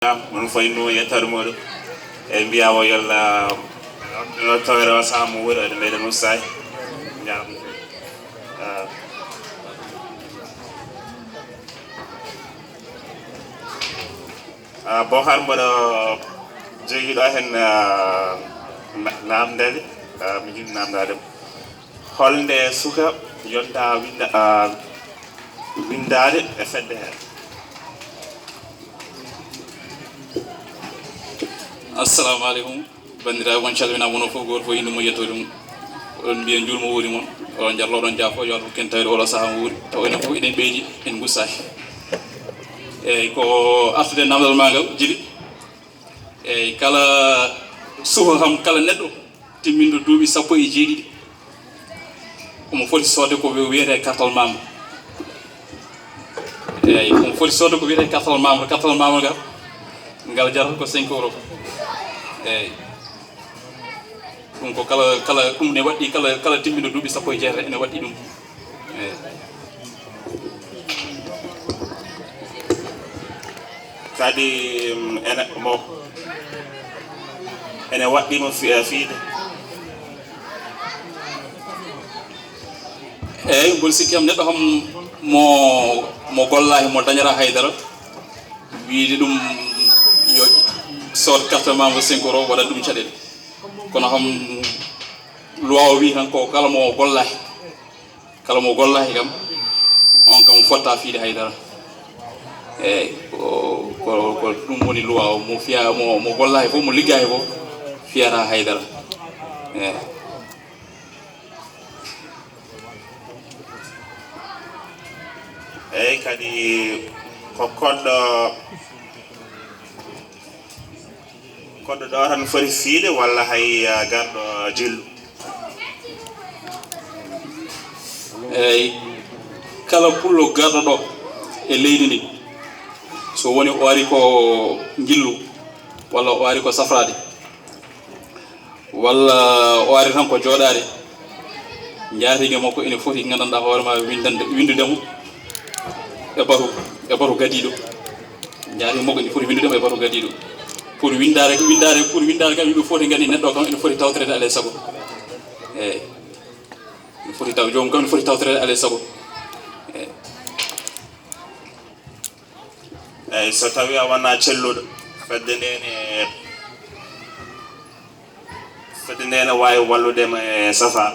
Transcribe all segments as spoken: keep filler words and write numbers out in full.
Mon fof no yettorde muɗum. E mbiya o yolla no tawere o saha mo wuri ede meɗen ustay. Jaram. Bohar mboɗo jogiɗo hen namdede. Mi jiɗi namdade holnde suka yonta winda windaade e fedde hee. Assalamu aleykum. Banndiraaɓe, on calminaa mono fof, gooto fof innde mum e yettoode mum. Oɗon mbiya njuulmo wuuri mon, oɗon njarlo, oɗon jaafo, yo Allah hokku en tawde oɗo sahaa mo wuuri, taw enen fof eɗen ɓeydi, en ngusaaki. Eeyi, ko artude namdal maa ngal, Jibi. Eeyi, kala suho kam, kala neɗɗo timminɗo duuɓi sappo e jeeɗiɗi, omo foti soodde ko wiyetee kartal membre. Eeyi, omo foti soodde ko wiyetee kartal membre. Kartal membre ngal, ngal jarata ko cinq euros. Eeyi. Ɗum ko kala, kala, ɗum ne waɗɗi kala, kala timminɗo duuɓi sappo e jeetati ene waɗɗi ɗum. Eeyi. Kadi, mm, ene mo, ene waɗɗi mo fi-, eh, fiide. Eeyi, ngol sikki am neɗɗo kam mo, mo gollaaki, mo dañataa haydara, wiide ɗum yo sood carte membre cinq euros, waɗa ɗum caɗeele. Kono kam, loi o wi tan ko kala mo gollaaki, kala mo gollaaki kam, on kam fotta fiide haydara. Eeyi, ko, ko, ko ɗum woni loi o, mo fiya, mo, mo gollaaki fof, mo liggaaki fof, fiyata haydara. Eeyi. Eeyi, kadi ko koɗɗo, koɗɗo ɗo tan foti fiide walla hay, ah, garɗo jillu? Eeyi, kala pullo garɗo ɗo e leydi ndi, so woni o ari ko njillu walla o ari ko safraade, walla o ari tan ko jooɗaade, njaatige makko ene foti, nganndanɗaa hoore ma, winndande, winndude mo e batu, e batu gadiiɗo. Njaatige makko ene foti winndude mo e batu gadiiɗo. Pour winndaare, winndaare, pour winndaare kam, yimɓe foti nganndi neɗɗo kam ene foti tawtoreede alaa e sago. Eeyi. Ene foti taw, joomum kam ene foti tawtoreede alaa e sago. Eeyi. Eeyi, so tawii a wonaa celluɗo, fedde nde ne, fedde nde ne waawi wallude ma e safaa.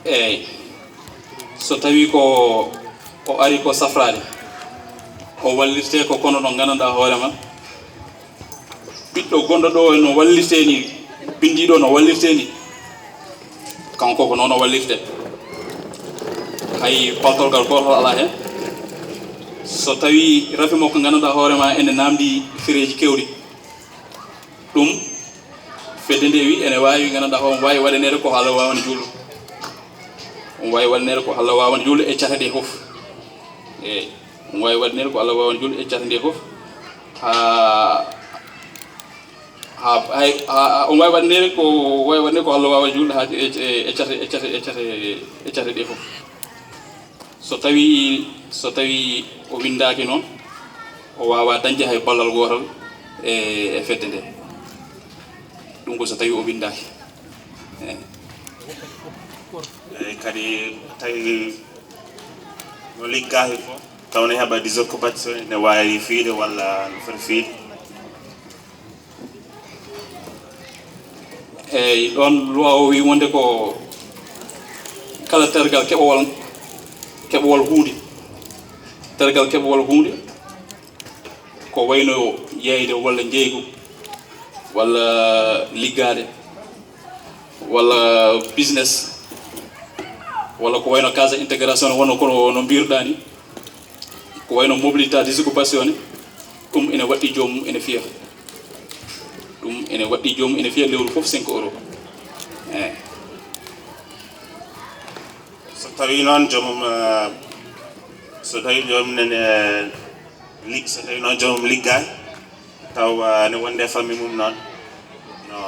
Eeyi, so tawii ko o ari ko safraade, o wallirtee ko kono no nganndanɗaa hoore ma. Ɓiɗɗo gonɗo ɗo no wallirtee ni, binndiiɗo no wallirtee ni, kanko ko noon o wallirtee. Hay paltorgal gootol alaa heen. So tawii rafi makko nganndanɗaa hoore ma ene naamndi fereeji keewɗi, ɗum fedde nde wi ene waawi nganndanɗaa hoore ma waawi waɗaneede ko Allah waawani juulɗo. Ɗum waawi waɗaneede ko Allah waawani juulɗo e cate ɗe fof. Eeyi, ɗum waawi waɗaneede ko Allah waawani juulɗo e cate nde fof. Haa Haa, hay, haa, on waawi waɗneede ko, waawi waɗneede ko Allah waawa juulde haa e, e, e cate, e cate, e cate, e cate ɗe fof. So tawii, so tawii o winndaaki noon, o waawaa dañde hay ballal gootal e, e fedde nde. Ɗum ko so tawii o winndaaki. Eeyi. Eeyi, kadi tawi mo liggaaki fof, taw ne heɓa disoccupation, ne waawi fiide walla no foti fiide. Eeyi, ɗoon loi o wii wonde ko kala tergal keɓowal, keɓowal huunde, tergal keɓowal huunde, ko wayno yeeyde walla njeeygu walla liggaade walla business walla ko wayno case intégration, wonno kono no mbiruɗaa ni, ko wayno mobilité disoccupation ni, ɗum ene waɗɗi joomum ene fiya. Ɗum ene waɗɗi joomum ene fiya lewru fof cinq euros. Eeyi. So tawii noon joomum, eh, so tawii joomum nene, eh, lig-, so tawii noon joomum liggaay, taw, eh, ne wonde e famille mum noon, no,